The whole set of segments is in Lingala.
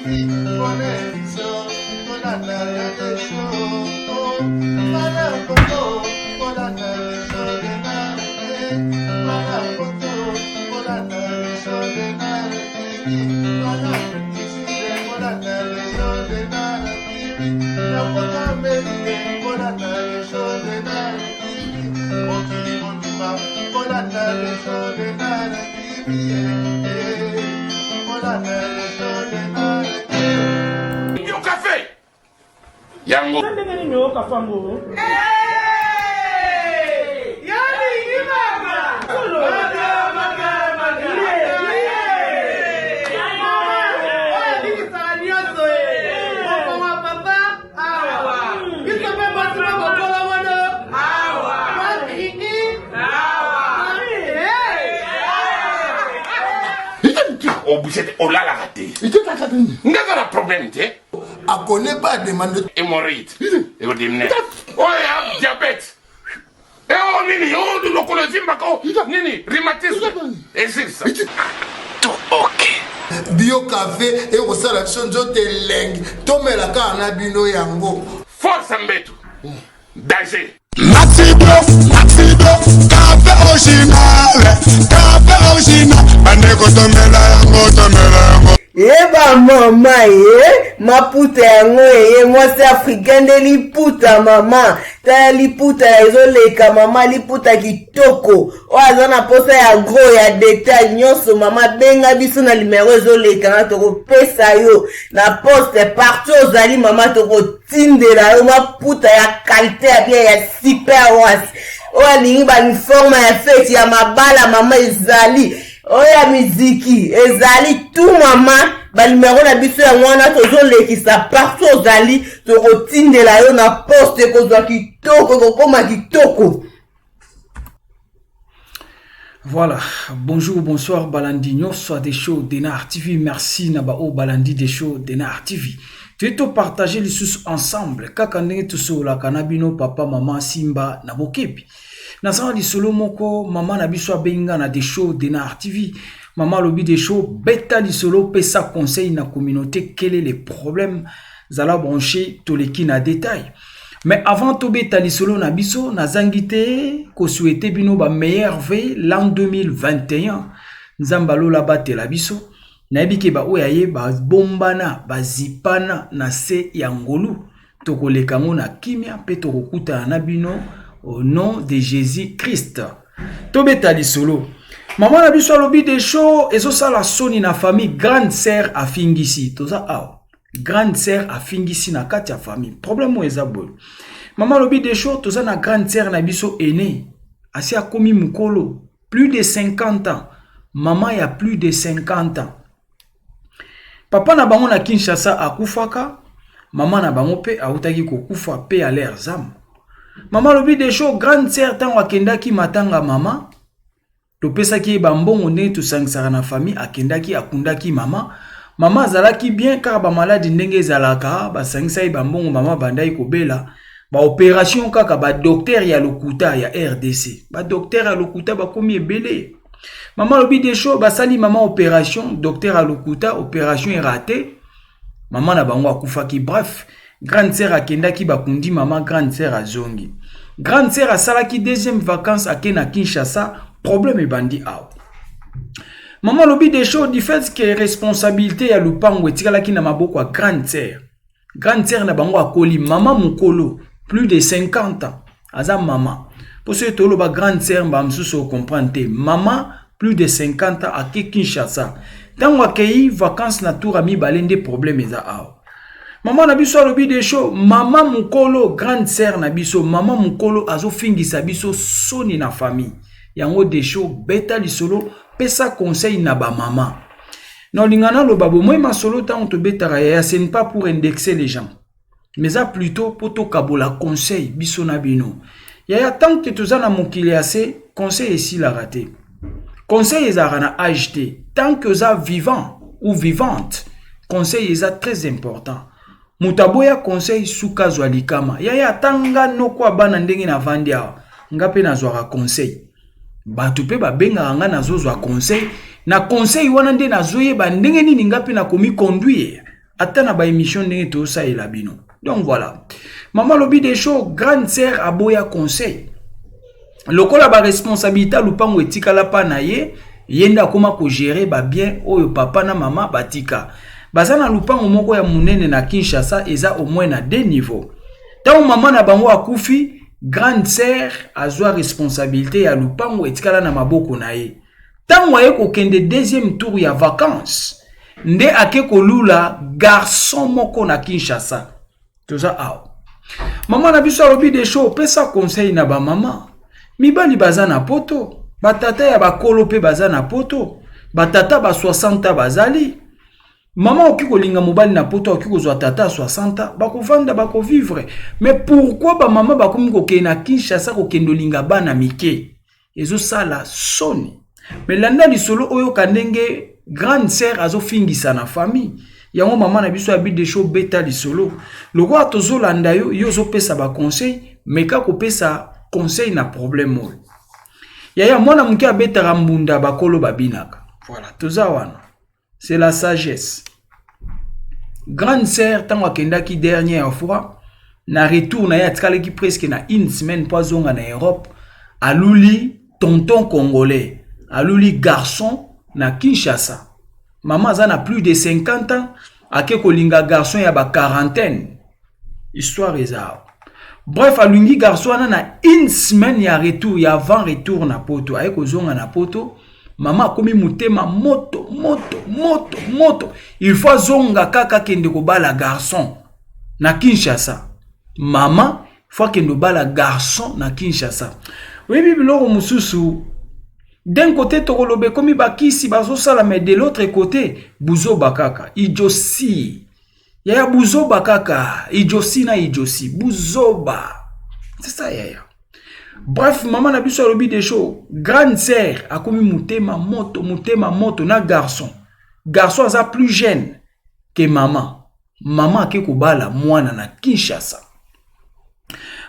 TV mpona emission tolanda ya desho bana poto kolanda desho denard bana poto kolanda desho denard TV bana Afrique kolanda desho denard TV na poto Amerike kolanda desho denard TV mokili mobimba kolanda desho denard TV kolanda desho denard TV. Yo café yango ndenge nini oyoka fango obuse te olalaka te nga na problème te akone pas demande hémorroïde ekodimine oyo ya diabète eo nini o lokolo evimbaka o nini rhumatisme esilisa tout ok bio cafe ekosala biso nzoto elengi tomela kaka na bino yango force mbetu danger. Maxi Bio, Maxi Bio, café original, café original. Bandeko tomela yango, tomela yango. Ye ba mama ye maputa yango eye mwasi africain nde liputa mama tala liputa ezoleka mama liputa kitoko oyo aza na posa ya gros ya detail nyonso mama benga biso na limero ezoleka na tokopesa yo na poste partout ozali mama tokotindela yo maputa ya qualité ya bien ya super was oyo alingi bauniforme ya feti ya mabala mama ezali oyo ya miziki ezali tout mama banimero na biso yango wana tozolekisa partout ozali tokotindela yo na poste ekozwa kitoko ekokoma kitoko. Voilà, bonjour, bonsoir Balandi nyonso des shows Denar TV. Merci na ba o Balandi des shows Denar TV. Toye to partager lisusu ensemble kaka ndenge tosololaka na bino papa mama Simba na bokebi. Naza na lisolo moko mama na biso abengi nga na des shows Denar TV. Mama alobi des shows beta lisolo pesa conseil na communauté quel est le problème zala branché toleki na détail. Mais avant tobeta lisolo na biso nazangi te ko souhaiter bino ba meilleurs vœux l'an 2021. Nzambe alola batela biso. Nayebi ke ba oyo aye babombana bazipana na se ya ngolu tokoleka ngo na kimia mpe tokokutana na bino au nom de Jésus Christ. Tobeta lisolo. Mama na biso alobi des show ezosala soni na famille grande sœur afingisi toza awa. Grande sœur afingisi na kati ya famille. Problème oyo eza boye. Mama alobi des show toza na grande sœur na biso aînée asi akomi mokolo plus de 50 ans. Mama ya plus de 50 ans. Papa na bango na Kinshasa akufaka, mama na bango pe autaki kokufa pe à leurs âmes. Mama alobi des show grande sœur ntango akendaki matanga mama topesaki ye bambongo ndenge tosangisaka na famille, akendaki akundaki mama. Mama azalaki bien kaka bamaladi ndenge ezalaka, basangisaki bambongo, mama abandaki kobela ba opération kaka ba docteur ya lokuta ya RDC, ba docteur ya lokuta bakomi ebele. Mama alobi des show basali mama opération, docteur ya lokuta, opération eraté, mama na bango akufaki. Bref, grande sœur akendaki bakundi mama, grande sœur azongi. Grande sœur asalaki deuxième vacance ake na Kinshasa, problème ebandi awa. Mama alobi des show du fait que responsabilité ya lupango etikalaki na maboko ya grande sœur. Grande sœur na bango akoli mama mokolo plus de 50 ans aza mama. Po soki toloba grande sœur mba mosusu ocomprendre te. Mama plus de 50 ans ake Kinshasa. Ntango akei vacances na tour ya mibale nde problème eza awa. Mama na biso alobi des show mama mokolo grande sœur na biso mama mokolo azofingisa biso soni na famille. Yango des show beta lisolo pesa conseil na ba mama. Na olinga naloba bomoi masolo ntango tobetaka yaya, ce n'est pas pour indexer les gens, mais eza plutôt po tokabola conseil biso na bino. Yaya, tant que toza na mokili ya se, conseil esilaka te. Conseil ezalaka na âge te. Tant que oza vivant ou vivante, conseil eza très important. Moto aboya conseil suka azwa likama. Yaya, ata nga noko ya bana ndenge navandi awa, nga mpe nazwaka conseil. Bato mpe babengaka nga nazozwa conseil. Na conseil wana nde nazoyeba ndenge nini nga mpe nakomi conduire. Ata na ba émission ndenge tosalela bino. Donc voilà. Mama alobi Desho, grande sœur aboya conseil. Lokola ba responsabilité lupango etikala pa na ye, ye nde akoma kogérer ba bien oyo papa na mama batika. Baza na lupango moko ya monene na Kinshasa, eza au moins na deux niveaux. Ntango mama na bango akufi, grande sœur azwa responsabilité ya lupango etikala na maboko na ye. Ntango aye kokende deuxième tour ya vacances, nde ake kolula garçon moko na Kinshasa. Toza awa. Mama na biso alobi Desho, opesa conseil na bamama. Mibali baza na poto, batata ya bakolo mpe baza na poto, batata ba 60 bazali. Mama okoki kolinga mobali na poto, okoki kozwa tata ya 60, bakovanda, bakovivre. Mais pourquoi bamama bakomi kokende na Kinshasa kokende olinga bana mike? Ezosala soni. Mais landa lisolo oyoka ndenge grande sœur azofingisa na famille. Yango mama na biso abi Desho, beta lisolo. Lokola tozolanda yo, yo ozopesa baconseil, meka kopesa conseil na problème oyo. Yaya, mwana moke abetaka mbunda, bakolo babinaka. Voilà, toza wana. C'est la sagesse. Grande sœur, ntango akendaki dernière fois, na retour na ye atikalaki presque na une semaine mpo azonga na Europe, aluli tonton congolais, aluli garçon na Kinshasa. Mama aza na plus de 50 ans, ake kolinga garçon ya ba quarantaine. Histoire eza awa. Bref, alingi garçon wana na une semaine ya retour, ya avant retour na poto. Aye kozonga na poto, mama akomi motema moto moto moto moto. Il faut azonga kaka akende kobala garçon na Kinshasa. Mama faut akende kobala garçon na Kinshasa. Oyebi biloko mosusu, d'un côté tokoloba ekomi bakisi bazosala, mais de l'autre côté buzoba kaka, idiotie yaya, buzoba kaka, idiotie na idiotie, buzoba, c'est ça yaya. Bref, mama na biso alobi Desho, grande sœur akomi motema moto, motema moto na garçon. Garçon aza plus jeune que mama. Mama ake kobala mwana na Kinshasa.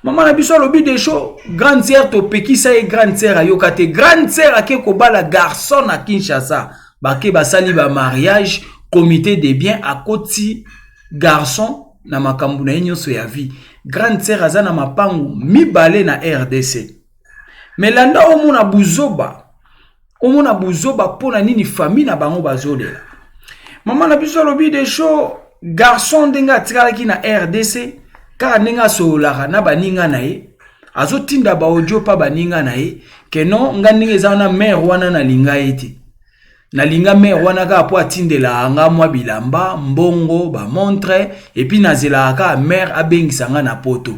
Mama na biso alobi Desho, grande sœur topekisa ye, grande sœur ayoka te. Grande sœur ake kobala garçon na Kinshasa, bake basali bamariage, comité de bien, akoti garçon na makambo na ye nyonso ya vie. Grande sœur aza na mapangu mibale na RDC. Mais landa, omona buzoba, omona buzoba. Mpo na nini famille na bango bazolela? Mama na biso alobi Desho, garçon ndenge atikalaki na RDC, kaka ndenge asololaka na baninga na ye, azotinda baaudio mpa baninga na ye ke non, nga ndenge eza wana, mare wana nalinga ye te, nalinga mare wana kaka mpo atindelaka nga mwa bilamba, mbongo, bamontre, et puis nazelaka kaka mare abengisa nga na poto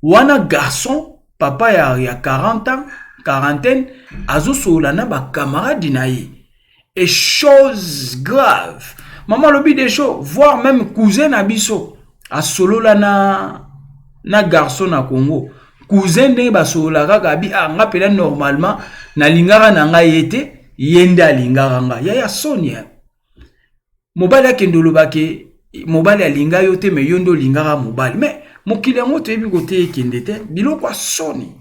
wana. Garçon, papa ya 40 ans, quarantaine, azosolola na bakamaradi na ye. Et chose grave, mama alobi Desho, voire même cousin na biso asolola na garçon na Congo. Cousin ndenge basolola kaka, abi ah, nga mpena normalement nalingaka na ngai ye te, ye nde alingaka nga. Yaya, soni. Mobali akende olobake mobali alinga yo te, mais yo nde olingaka mobali. Mais mokili yango toyebi kote ekende te. Biloko ya soni,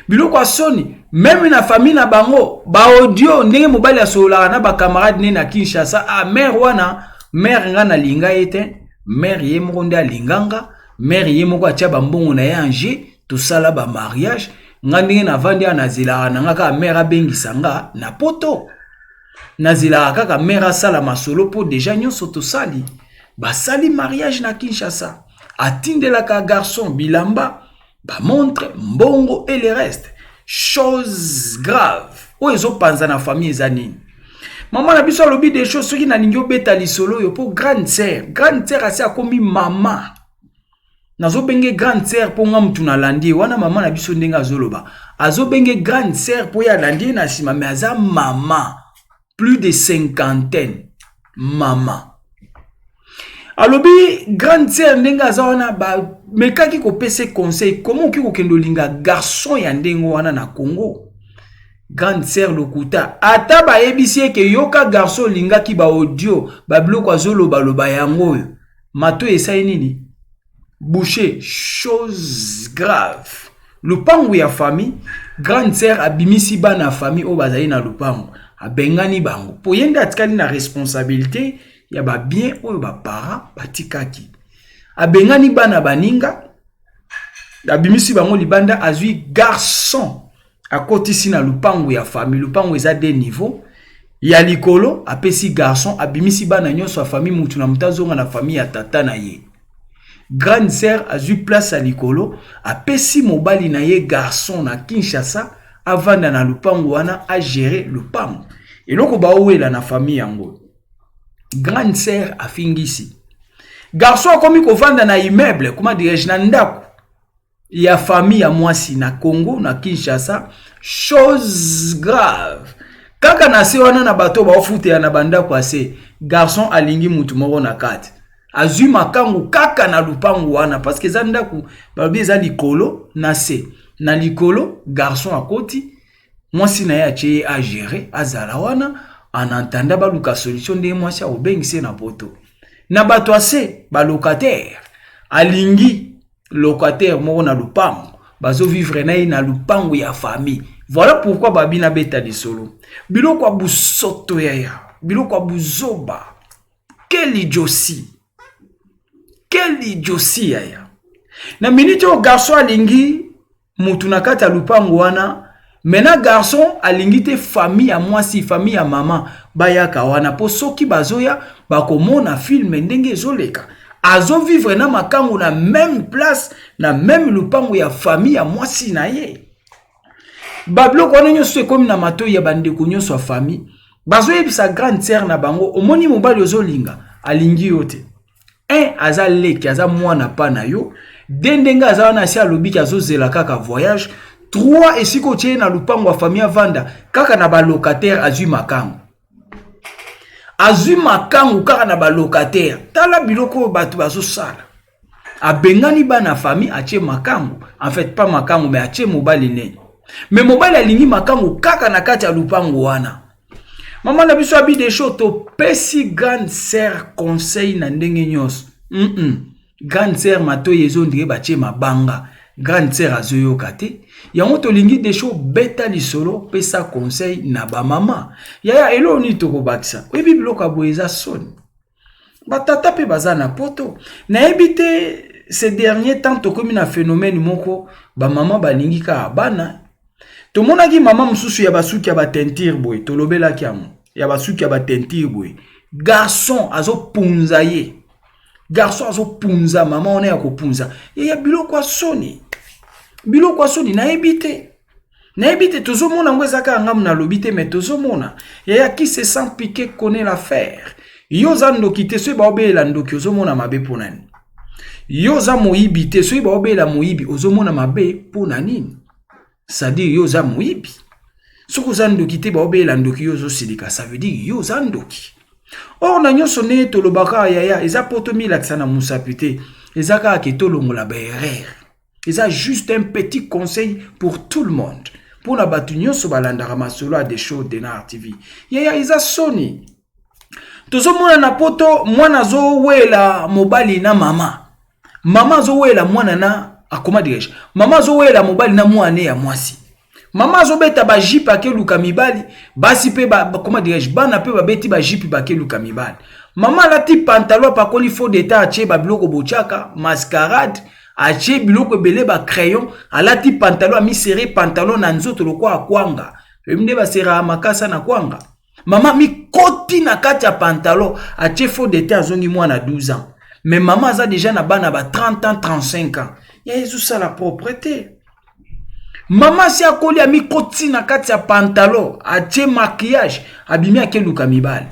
biloko ya soni. Même na famille na bango, baaudio ndenge mobali asololaka na bakamarade ne na Kinshasa: ah, mare wana, mare nga nalinga ye te, mare ye moko nde alinga nga, mare ye moko atia bambongo na ye ange, tosala bamariage. Nga ndenge navandi awa, nazelaka na nga kaka mare abengisa nga na poto, nazelaka kaka mare asala masolo mpo déjà nyonso tosali. Basali mariage na Kinshasa, atindelaka garçon bilamba, bamontre, mbongo et le reste. Chose grave oyo ezopanza na famille eza nini? Mama na biso alobi des choses, soki nalingi obeta lisolo oyo mpo grande sœur, grande sœur asi akomi mama. Nazobenge grande sœur mpo nga mutu nalandi ye wana. Mama na biso ndenge azoloba, azobenge grande sœur mpo ye alandi ye na nsima, mais aza mama, plus de cinquantaine. Mama alobi grande sœur ndenge aza wana, bamekaki kopesa conseil: komo okoki kokende olinga garçon ya ndenge wana na Congo? Grande sœur lokuta. Ata bayebisi eke yoka garçon olingaki, baaudio, babiloko azolobaloba yango oyo, mato esali nini? Boucher. Chose grave, lupangu ya famille, grande sœur abimisi bana ya famille oyo bazali na lupangu, abengani bango mpo ye nde atikali na responsabilité. ya ba bien oyo ba parents batikaki. Abengani bana baninga, abimisi bango libanda, azwi garçon akotisi na lupangu ya famille. Lupangu eza deux niveaux ya likolo, apesi garçon, abimisi bana nyonso ya famille, mutu na mutu azonga na famille ya tata na ye. Grande sœur azwi place ya likolo, apesi mobali na ye garçon na Kinshasa avanda na lupangu wana, agere lupangu. Eloko baowela na famille yango, grande sœur afingisi garçon, akomi kovanda na immeuble, comment dirais-je, na ndako ya famille ya mwasi na Congo, na Kinshasa. Chose grave, kaka na se wana na bato baofutela na bandako ya se, garçon alingi mutu moko na kati, azwi makangu kaka na lupangu wana, parce que eza ndako balobi eza likolo na se. Na likolo garçon akoti, mwasi na ye atie ye agere, azala wana en attendant baluka solution ndenge mwasi akobengisa ye na poto. Na bato ase balocataire, alingi locataire moko na lupango, bazovivre na ye na lupango ya famille. Voilà pourquoi babi nabeta lisolo. Biloko ya busoto yaya, biloko ya buzoba. Quelle idiotie, quelle idiotie yaya. Na minute oyo garçon alingi mutu na kati ya lupango wana, mena garçon alingi te famille ya mwasi, famille ya mama bayaka wana, mpo soki bazoya bakomona film ndenge ezoleka. Azovivre na makangu na même place, na même lupango ya famille ya mwasi na ye. Babiloko wana nyonso ekomi na matoi ya bandeko nyonso ya famille, bazoyebisa grande sœur na bango: omoni mobali ozolinga, alingi yo te. Un, aza leki, aza mwana pa na yo. De ndenge aza wana, asi alobiki azozela kaka voyage. Trois, esika otie ye na lupango ya famille, avanda kaka na balocataire, azwi makangu, azwi makangu kaka na balocataire. Tala biloko oyo bato bazosala. Abengani bana famille, atie makangu, en fait pas makangu, mais atie mobali nene, mais mobali alingi makangu kaka na kati ya lupango wana. Mama na biso abi desho, topesi grande sœur conseil na ndenge nyonso. Grande sœur matoi ezondire batie mabanga, grande sœur azoyoka te. Yango tolingi desho beta lisolo, pesa conseil na bamama yaya. Eloko nini tokobakisa? Oyebi biloko ya boye eza soni. Batata mpe baza na poto, nayebi te. Ces derniers temps tokomi na phénomène moko, bamama balingi kaka bana. Tomonaki mama mosusu ya basuki ya bateinture boye, tolobelaki yango, ya basuki ya bateinture boye, garçon azopunza ye, garçon azopunza mama wana ya kopunza ye ya biloko ya soni, biloko ya soni. Nayebi te, nayebi te. Tozomona yango, eza kaka ngamu nalobi te, mais tozomona yaya. Qui se sent piqué connaît l'affaire. Yo oza ndoki te, soki baobelela ndoki ozomona mabe mpo na nini? Yo oza moyibi te, soki baobelela moyibi ozomona mabe mpo na nini? C'est-à-dire yo oza moyibi. Soki oza ndoki te, baobelela ndoki, yo ozosilika, ça veut dire yo oza ndoki. Or na nyonso ndenge tolobaka yaya, eza mpo tomilakisa na mosapi te, eza kaka ke tolongola baerreur. Eza juste un petit conseil pour tout le monde, mpona bato nyonso balandaka masolo ya Desho Denar TV. Yaya, eza soni. Tozomona na poto, mwana azowela mobali na mama, mama azowela mwana na, akoma dirais, mama azowela mobali na mwana ya mwasi. Mama azobeta bajupe, akeluka mibali. Basi mpe, comment dirais-je, bana mpe babeti bajupe, bakeluka mibali. Mama alati pantalon, apakoli fond de teint, atie babiloko botiaka mascarade, atie biloko ebele, bacrayon, alati pantalon, amisere pantalon na nzoto lokola akwanga. Oyebi nde baseraka makasa na kwanga. Mama mikoti na kati ya pantalon, atie fond de teint, azongi mwana 12 ans, mais mama aza déjà na bana ba 30 ans, 35 ans. Ya ezosala propre te. Mama asi akoli, amikoti na kati ya pantalon, atie maquillage, abimi, akeluka mibali.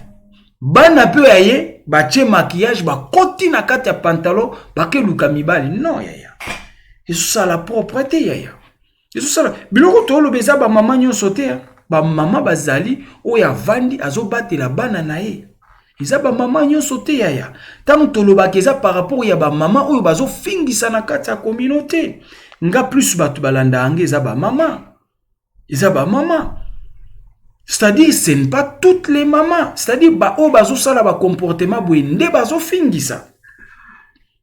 Bana mpe ya ye batie maquillage, bakoti na kati ya pantalon, bakeluka mibali. Non yaya, ezosala propre te yaya, ezosala biloko toloba. Eza bamama nyonso te. Bamama bazali oyo avandi azobatela bana na ye. Eza bamama nyonso te yaya. Ntango tolobaka, eza par rapport ya bamama oyo bazofingisa na kati ya communauté. Nga plus bato balandaka nga eza bamama, eza bamama, c'est-à-dire ce n'est pas toutes les mamans, c'est-à-dire baoyo bazosala bacomportement boye nde bazofingisa,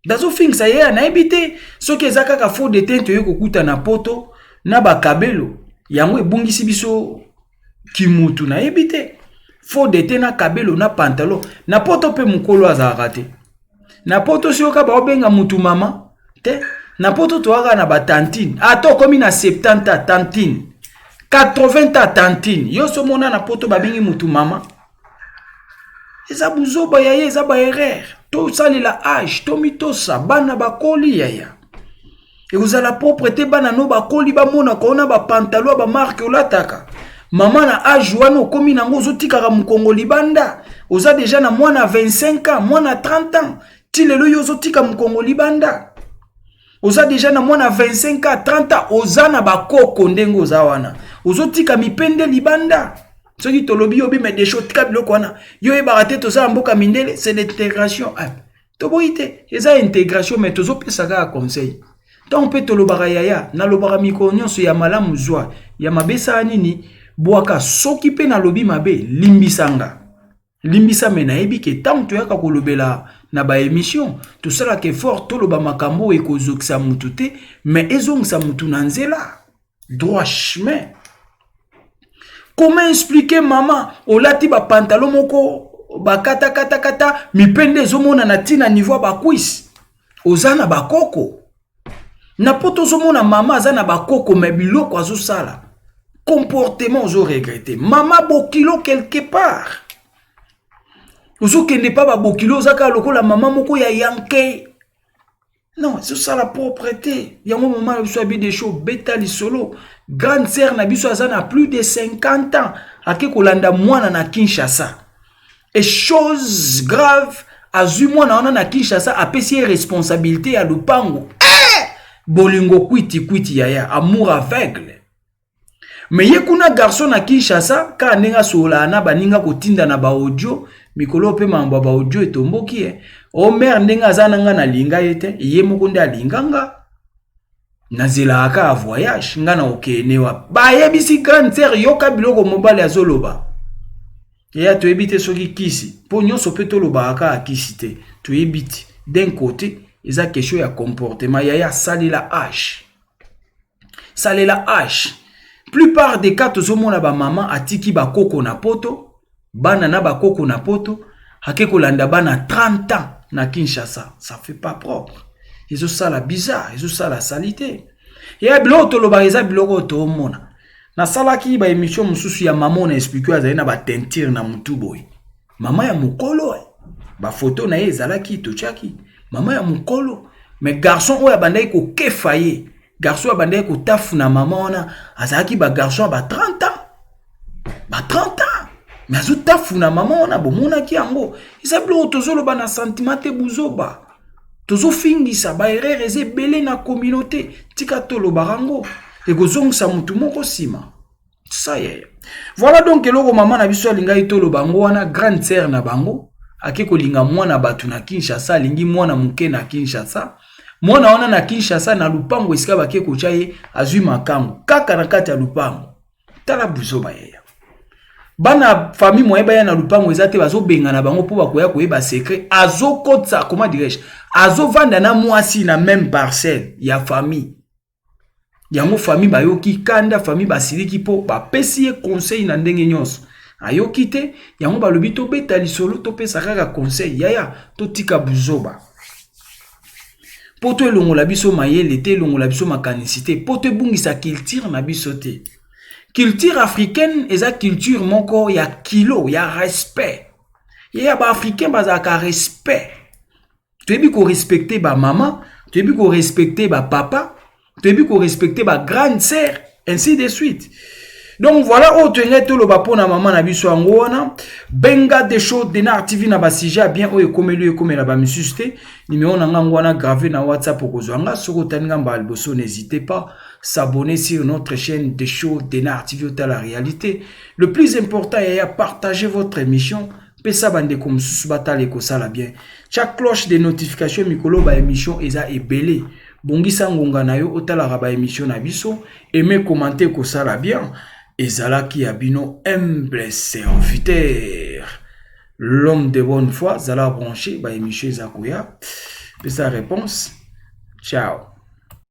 bazofingisa ye. Nayebi te soki eza kaka fond de teint toye kokuta na poto na bakabelo, yango ebungisi biso kimutu, nayebi te. Faux de te na kabelo na pantalon. Na poto mpe mokolo azalaka te. Na poto soki oyoka baobenga mutu mama te. Na poto toyaka na ba tantine. Ata okomi na 70 ans tantine. 80 ans tantine. Yo so mona na poto babengi mutu mama. Eza buzoba yaya, eza ba erreur. Tosalela age, tomitosa, bana bakoli yaya. Ekozala propre te bana no bakoli bamonaka ona ba pantalon ya ba marque olataka. Mama na age wana okomi nango ozotikaka mokongo libanda. Oza deja na mwana 25 ans, mwana 30 ans. Ti lelo yo ozotika mokongo libanda. Oza deja na mwana 25 ans, 30 ans, oza na bakoko ndenge oza wana. Ozotika mipende libanda. Soki tolobi yo bima desho tika biloko wana. Yo oyebaka te toza na mboka mindele, c'est l'intégration. Ah, toboyi te, eza intégration mais tozopesa kaka conseil. Ntango mpe tolobaka yaya, nalobaka mikolo nyonso ya malamu zwa, ya mabe sala nini, bwaka. Soki mpe nalobi mabe, limbisa nga. Limbisa me nayebi ke ntango toyaka kolobela na ba émission, tosalaka effort toloba makambo oyo ekozokisa mutu te, mais ezongisa mutu na nzela, droit chemin. Comment expliquer mama olati ba pantalon moko bakata kata kata mipende ezomonana ti na niveau ya ba cuisse, oza na bakoko na poto ozomona mama aza na bakoko mais biloko azosala comportement ozo regretter mama bokilo quelque part ozokende pa babokilo oza kaka lokola mama moko ya yanke. Non, ezosala propre te. Yango mama na biso abi de show beta lisolo. Grande sœur na biso aza na plus de 50 ans ake kolanda mwana na Kinshasa. Et chose grave, azwi mwana wana na Kinshasa apesi ye responsabilité ya lupango. Eh! Bolingo kwiti kwiti yaya, amour aveugle. Mais ye kuna garçon na Kinshasa kaka ndenge asololaka na baninga kotinda na ba audio mikolo mpe mambo ya ba audio etomboki eh. O mère ndenge aza na nga nalinga ye te, ye moko nde alinga nga. Nazelaka kaka voyage nga na okende wapi. Bayebisi grande sœur yoka biloko mobali azoloba. Eya toyebi te soki kisi mpo nyonso mpe tolobaka kaka kisi te, toyebi te. D'un côté eza question ya comportement yaya asalela age. Salela age. Plupart des cas tozomona ba mama atiki ba koko na poto, bana na ba koko na poto, ake kolanda bana 30 ans na Kinshasa. Ça fait pas propre. Ezosala bizarre, ezosala salité. Ya biloko tolobaka eza biloko tomona. Nasalaki ba émission mosusu ya mama na expliquer azali na ba teinture na mutu boye. Mama ya mokolo, ba photo na ye ezalaki totiaki. Mama ya mokolo, mais garçon oyo abandaki kokefa ye, garçon oyo abandaki kotafuna mama wana azalaki ba garçon ya ba 30 ans. Ba 30 ans. Mais azotafuna mama wana bomonaki yango. Eza biloko tozoloba na sentiment te buzoba. Tozofingisa ba erreur eza ebele na communauté. Tika tolobaka yango. Ekozongisa mutu moko nsima. Ça y est. Voilà donc eloko mama na biso alingaki toloba yango wana grande sœur na bango ake kolinga mwana bato na Kinshasa, alingi mwana moke na Kinshasa. Mwana wana na Kinshasa na lupango esika bake kotya ye azwi makango kaka na kati ya lupango. Tala buzoba yaya. Bana famille moye baya na lupango eza te, bazobengana bango mpo bakoya koyeba secret. Azokotsa, comment dirais-je, azovanda na mwasi na même parcelle ya famille. Yango famille bayoki kanda, famille basiliki mpo bapesi ye conseil na ndenge nyonso. Ayoki te, yango balobi tobeta lisolo, topesa kaka conseil. Yaya, totika buzoba. Poto elongola biso mayele te, elongola biso makanisi te, poto ebungisa culture na biso te. Culture africaine eza culture moko ya kilo, ya respect. Yaya, ba africain bazalaka respect. Toyebi ko respecter ba mama, toyebi ko respecter ba papa, toyebi ko respecter ba grande sœur, ainsi de suite. Donc voilà oyo toyengai toloba mpona mama na biso yango wana. Benga de show Denar TV na ba sujet ya bien oyo ekomeli oyo ekomela ba misusu te. Numéro na nga wana gravé na WhatsApp okozwa nga. Soki otali nga mbala liboso, n'hésitez pas s'abonner sur notre chaîne de show Denar TV otala la réalité. Le plus important yaya, partagez votre émission. Pesa bandeko mosusu batala ekosala bien. Tia cloche de notification mikolo ba émission eza ebele. Bongisa ngonga na yo otalaka ba émission na biso. Aimer, commenter ekosala bien. Ezalaki ya bino humble serviteur. L'homme de bonne foi, zala branché, ba émission eza koya. Pesa réponse. Ciao.